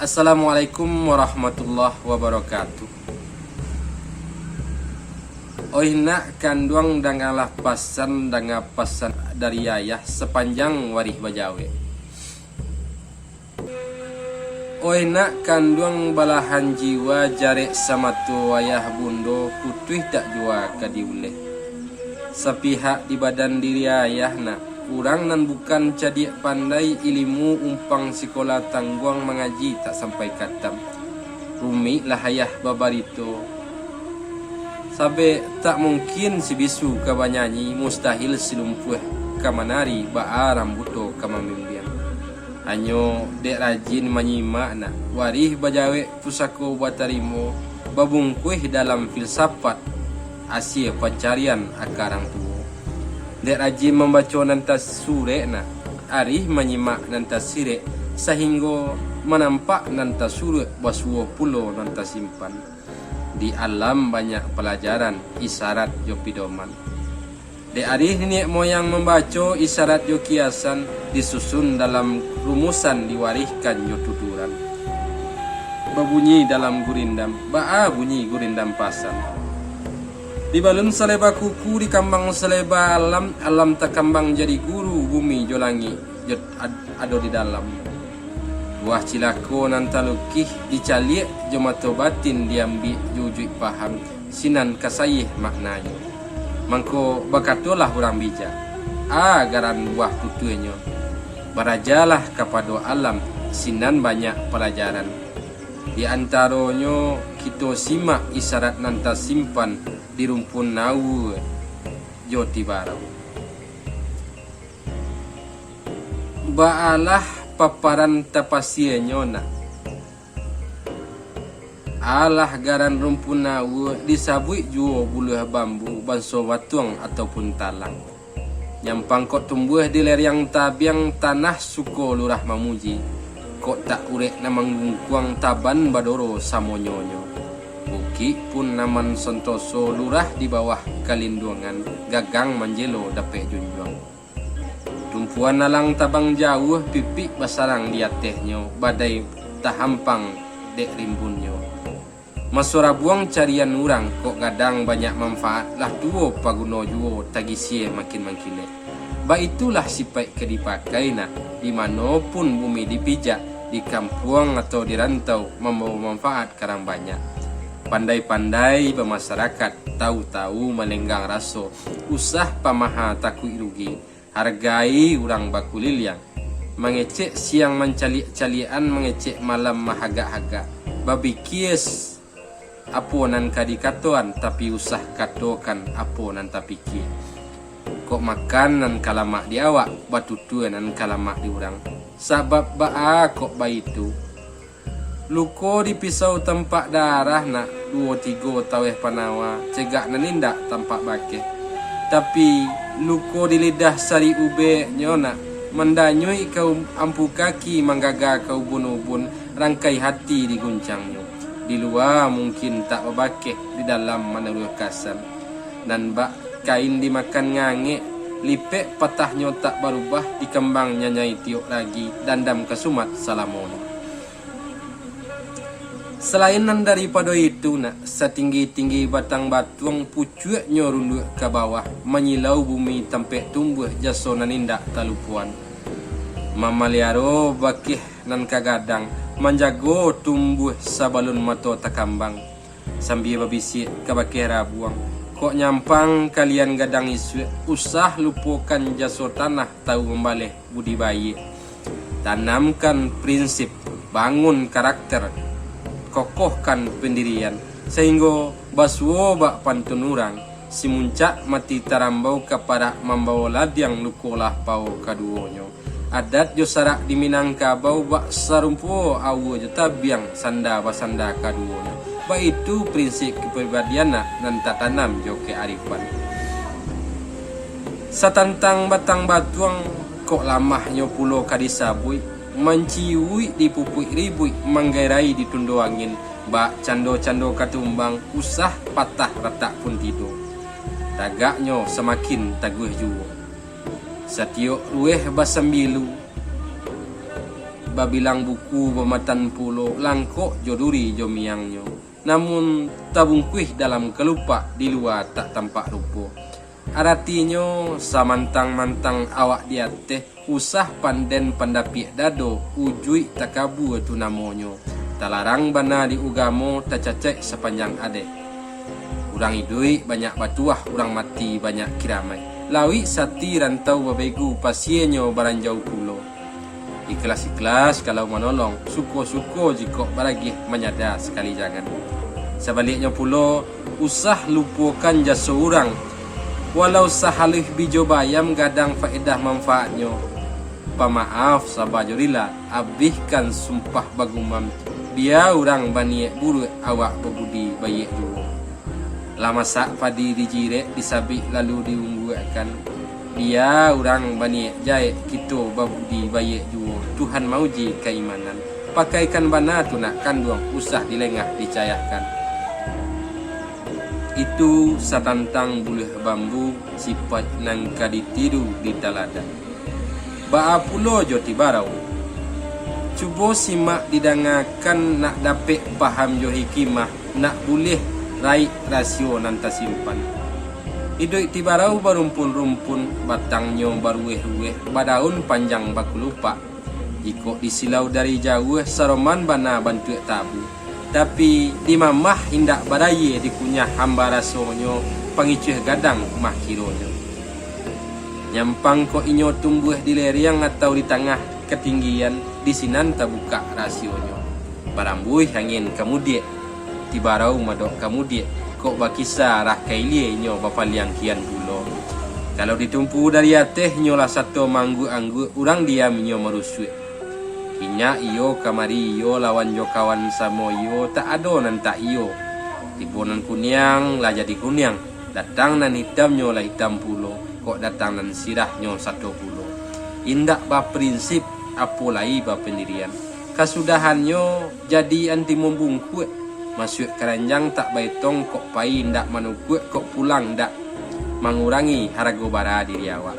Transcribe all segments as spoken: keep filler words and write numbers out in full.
Assalamualaikum warahmatullahi wabarakatuh. Oih nak kanduang, dangalah pasan, danga pasan dari ayah sapanjang warih bajawek. Oih nak kanduang balahan jiwa, jarek samato ayah bundo, putuih tak jua ka diuleh. Sapihak di badan diri ayah nak, urang nan bukan cadiak pandai, ilimu umpang sikola tangguang, mangaji tak sampai katam. Rumiklah ayah babarito, sabek tak mungkin si bisu ka banyanyi, mustahil si lumpuah ka manari, baa rambuto ka mambimbiang. Hanyo dek rajin manyimak nak, warih bajawek pusako batarimo, babungkuih dalam filsafat, asie pancarian aka rang tuo. Dek rajin mambaco nan tasurek nak, arih manyimak nan tasirek, sahinggo manampak nan tasuruak, basuo pulo nan tasimpan. Di alam banyak palajaran, isyarat jo pidoman. Dek arih niniak moyang mambaco, isyarat jo kiasan disusun dalam rumusan, diwarihkan jo tuturan. Babunyi dalam gurindam, baa bunyi gurindam pasan. Dibalun saleba kuku, dikambang saleba alam, alam takambang jadi guru, bumi jo langik jo ad-, ado di dalam. Buah cilako nan talukih, dicaliak jo mato batin, diambiak jo ujuik paham, sinan ka sayih maknanyo. Mangko bakatolah urang bijak, a garan buah tutuanyo, barajalah kapado alam, sinan banyak palajaran. Di antaronyo kito simak isyarat nan tasimpan di rumpun aua jo tibarau. Baalah paparan tapasianyo nak. Alah garan rumpun aua, disabuik juo buluah bambu, banso batuang ataupun talang. Nyampang kok tumbuah di lereng tabiang, tanah suko lurah mamuji. Kok tak urek nan manggungkuang, taban badoro samonyo-nyo. Bukik pun aman santoso, lurah di bawah kalinduangan, gagang manjelo dapek junjuang. Tumpuan alang tabang jauah, pipik basarang di atehnyo, badai tahampang dek rimbunnyo. Maso rabuang carian urang, kok gadang banyak manfaat, lah tuo paguno juo, tagisie makin mangkilek. Baitulah sipaik ka dipakai nak, di mano pun bumi dipijak, di kampuang atau di rantau, mambawa manfaat ka rang banyak. Pandai-pandai bamasarakat, tau-tau malenggang raso, usah pamaha takuik rugi, hargai urang bakuliliang. Mangecek siang mancaliak-caliakan, mangecek malam mahagak-hagak. Bapikia s-, apo nan ka dikatoan, tapi usah katokan apo nan tapikia. Kok makan nan ka lamak di awak, batutua nan ka lamak di urang. Sabab baa kok baitu? Luko di pisau tampak darah nak, duo tigo taweh panawa, cegak nan indak tampak bakeh. Tapi, luko di lidah sarik ubeknyo nak, mandanyuik ka um-, ampu kaki, manggaga ka ubun-ubun, rangkai hati diguncangnyo. Di lua mungkin tak babakeh, di dalam manaruah kasan. Nan bak kain dimakan ngangek, lipek patahnyo tak barubah, dikambang nyanyai tiok ragi, dandam ka sumat salamonyo. Salain nan daripado itu nak, satinggi-tinggi batang batuang, pucuaknyo runduak ka bawah, manyilau bumi tampek tumbuah, jaso nan indak talupoan. Mamaliaro bakeh nan ka gadang, manjago tumbuah sabalun mato takambang. Sambia babisiak ka bakeh rabuang, kok nyampang kalian gadang isuak, usah lupokan jaso tanah, tau mambaleh budi baiak. Tanamkan prinsip, bangun karakter, kokohkan pandirian, sahinggo basuo bak pantun urang, si muncak mati tarambau, ka parak mambawo ladiang, lukolah pao kaduonyo. Adat jo sarak di Minangkabau, bak sarumpo aua jo tabiang, sanda basanda kaduonyo. Baitu prinsip kepribadian nan tatanam jo kearifan. Satantang batang batuang, kok lamahnyo pulo ka disabuik, manciuik di pupuik ribuik, manggerai di tundo angin, bak cando-cando katumbang, usah patah ratak pun tido. Tagaknyo samakin taguah juo. Satiok rueh basambilu, babilang buku bamatan pulo, langkok jo duri jo miangnyo. Namun tabungkuih dalam kalupak, di lua tak tampak rupo. Aratinyo, samantang-mantang awak di ateh, usah panden pandapiak dado, ujuik takabua tu namonyo. Talarang bana di ugamo, tacacek sapanjang adek. Urang iduik banyak batuah, urang mati banyak kiramaik. Lauik sati rantau babegu, pasienyo baranjau pulo. Ikhlas-ikhlas kalau manolong, suko-suko jikok baragiah, manyada sakali jangan. Sabaliknyo pulo, usah lupokan jaso urang. Walau sahaluih bijo bayam, gadang faedah manfaatnyo. Pamaaf, saba jo rila, abihkan sumpah bagumam. Bia urang baniaik buruak, awak babudi baiak juo. Lah masak padi dijirek, disabik lalu diumbuakkan. Bia urang baniaik jaek, kito babudi baiak juo. Tuhan mauji kaimanan. Pakaikan bana tu nak kanduang, usah dilengah dicayahkan. Itu satantang buluah bambu, sipaik nan ka ditiru di taladan. Baa pulo jo Tibarau? Cubo simak didangakan, nak dapek paham jo hikimah, nak buliah raik rasio nan tasimpan. Iduik Tibarau barumpun-rumpun, batangnyo baruweh-ruweh, badaun panjang bakulupak. Jikok disilau dari jauah, saroman bana bantuak tabu. Tapi, dimamah indak barayie, dikunyah hamba rasonyo, pangicuah gadang mah kironyo. Nyampang kok inyo tumbuah di lereng atau di tangah katinggian, di sinan tabukak rasionyo. Barambuih angin ka mudiak, Tibarau madok ka mudiak, kok bakisa arah ka ilie inyo bapaliang kian pulo. Kalau ditumpu dari ateh, inyo lah sato maangguak-angguak, urang diam inyo marusuak. Inyak iyo kamari iyo, lawan jo kawan samo iyo, tak ado nan tak iyo. Tibo nan kuniang lah jadi kuniang, datang nan hitamnyo lah hitam pulo, kok datang nan sirahnyo sato pulo. Indak baprinsip, apo lai bapandirian. Kasudahannyo jadi anti mumbungkuak, masuak karanjang tak baetong, kok pai indak manukuak, kok pulang indak mangurangi harago bara diri awak.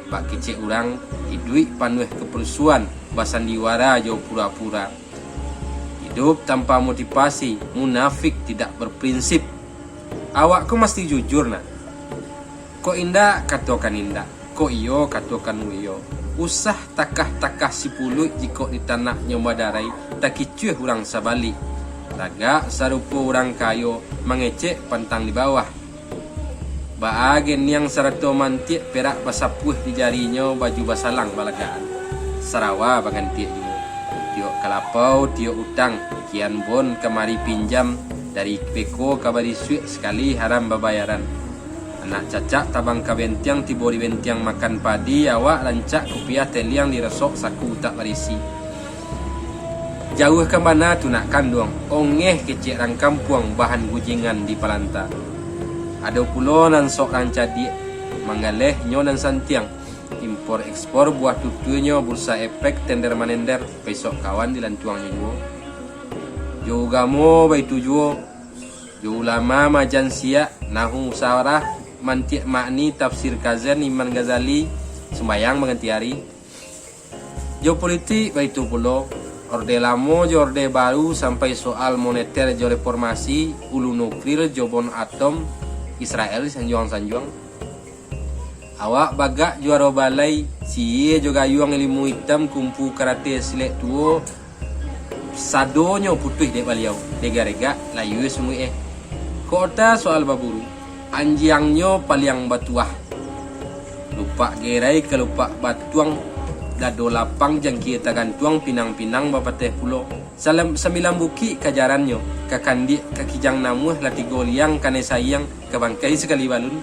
Bak kecek urang, iduik panuah kapalusuan, basandiwara jo pura-pura. Iduik tanpa motivasi, munafik, tidak berprinsip. Awak ko masti jujur, nak. Kok indak, katokan indak. Kok iyo, katokan iyo. Usah takah-takah sipuluik, jikok ditanaknyo badarai, takicuah urang sabalik. Lagak sarupo urang kayo, mangecek pantang di bawah. Baa geniang sarato mantiak, perak basapuah di jarinyo, baju basalang balagaan. Sarawa bagantiak juo. Tiok kalapau, tiok utang, kian bon kamari pinjam, dari beko ka barisuak, sakali haram babayaran. Anak cacak tabang ka bentiang, tibo di bentiang makan padi, awak rancak kupiah teliang, dirosok saku tak barisi. Jauahkan bana tu nak kanduang, ongeh kecek rang kampuang, bahan gujingan di palanta. Ado pulo nan sok rang cadiak, manggaleh nyo nan santiang. Impor ekspor buah tutuinyo, bursa epek, tender manender, besok kawan dilantuang juo. Jo ugamo baitu juo, jo ulama majan siak, nahu sarah, mantiak makni, tafsir Kazan, Imam Ghazali, sumbayang baganti ari. Jo politik baitu pulo, orde lamo jo orde baru, sampai soal moneter jo reformasi, ulu nuklir jo bom atom, Israel sanjuang-sanjuang. Awak bagak juaro balai, sihia jo gayuang, ilimu itam, kumpu karate silek tuo, sadonyo putuih dek baliau, degak-degak layua sunguik eh. Kok ota soal baburu, anjiangnyo paliang batuah. Lupak gerai ka lupak batuang, dado lapang jangkia tagantuang, pinang-pinang bapateh pulo. Salam-, sambilan bukik kajarannyo, ka kandiak ka kijang namuah, lah tigo liang kanai sayang, ka bangkai sakali balun.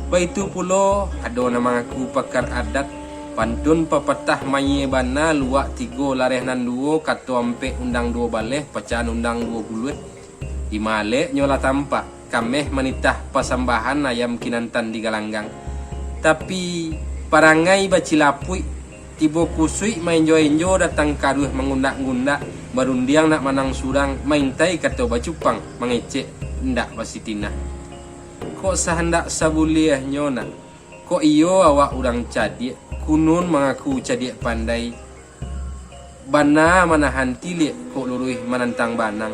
Baitu pulo, ado nan mangaku pakar adat, pantun papatah mayie bana, luak tigo lareh nan duo, kato ampek undang duo baleh, pacahan undang duo puluah. Di maleknyo lah tampak, kameh manitah pasambahan, ayam kinantan di galanggang. Tapi, parangai bacilapuik, tibo kusuik mainjo-injo, datang karuah mangundak-ngundak, barundiang nak manang surang, maintai kato bacupang, mangecek indak basitinah. Kok sahandak sabuliahnyo nak, kok iyo awak urang cadiak, kunun mangaku cadiak pandai, Bana manahan tiliak, kok luruih manantang banang.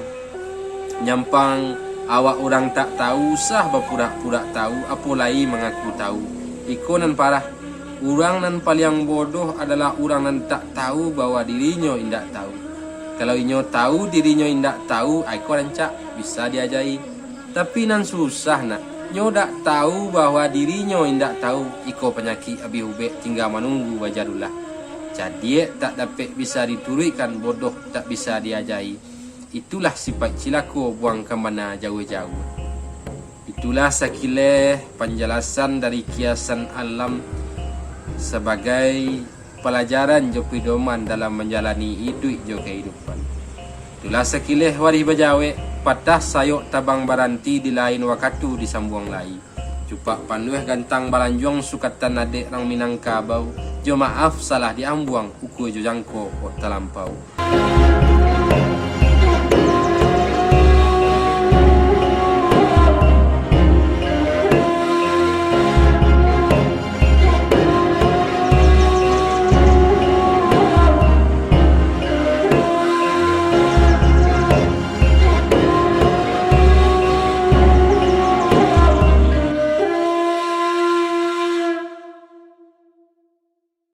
Nyampang awak urang tak tahu, usah bapurak-purak tahu, apo lai mangaku tahu. Iko nan parah, urang nan paliang bodoh adalah urang nan tak tahu bahwa dirinyo indak tahu. Kalau inyo tahu dirinyo indak tahu, ai ko rancak, bisa diajai. Tapi nan susah nak, nyo dak tahu bahwa dirinyo indak tahu, iko panyakik abih ubek tingga manunggu bajarulah. Cadiak tak dapek bisa dituruikkan, bodoh tak bisa diajai. Itulah sipaik cilako, buang ka bana jauah-jauah. Itulah sakileh panjalasan dari kiasan alam sabagai palajaran jo pidoman dalam manjalani iduik jo kahidupan. Itulah sakileh warih bajawek, patah sayok tabang baranti, di lain wakatu disambuang lai. Cupak panuah gantang balanjuang, sukatan adek rang Minangkabau, jo maaf salah diambuang, ukua jo jangko kok talampau.